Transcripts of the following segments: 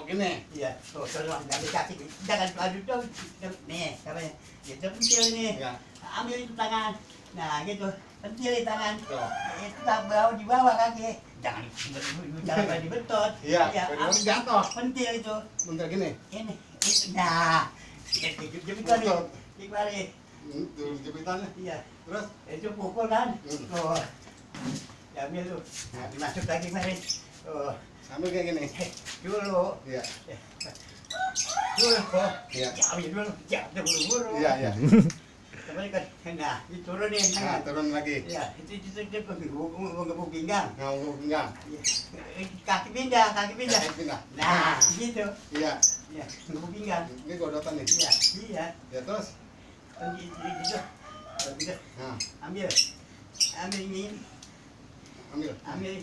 gini. Iya, tuh, ambil kaki, jangan adu dong. Nih, katanya, gitu pentil nih. Ya. Ambil itu tangan. Nah, gitu, pentil di tangan. Tuh. Itu tak bawa di bawah kaki. Jangan jangan dibetot. Iya, kalau ambil jatuh. pentil itu. Bentar gini. Ini, itu, nah, jepitan nih, Betot. di mari. Terus jepitannya. Iya, Terus itu pukul kan. Hmm. Tuh, diambil tuh, nah, dimasuk lagi mari. Tuh, sambil kayak gini. dulu. Iya. Dulu, Iya. ambil dulu, jangan buru-buru. Iya, iya. Kembali kan, nah, diturunin Nah, tangan. turun lagi. Ya, itu mengebuk pinggang. Nganggu pinggang. Ya. Kaki pindah. Kaki pindah. Nah, gitu. Iya. Ya, mengebuk pinggang. Ini godotan nih. Iya, iya. Ya terus. Gitu. Gitu. Nah, Ambil. Ambil ini. ambil. Ambil.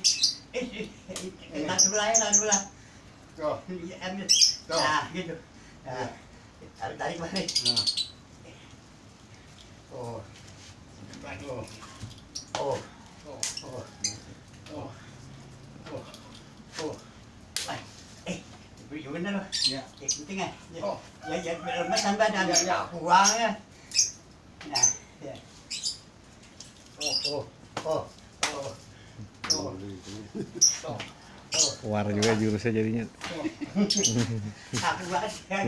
Sebelah. Tuh. Ambil. Tuh. Nah, gitu. Nah, tarik balik. Nah. Oh. Tuh. Oh. Tuh. Oh. Tuh. Tuh. Oh. Yung bener loh. Iya. Penting kan? Oh. Ya, lemesan badan. Ya, ya. Buang ya. Nah, ya. Oh. Oh. War juga jurusnya jadinya. Aku banget ya.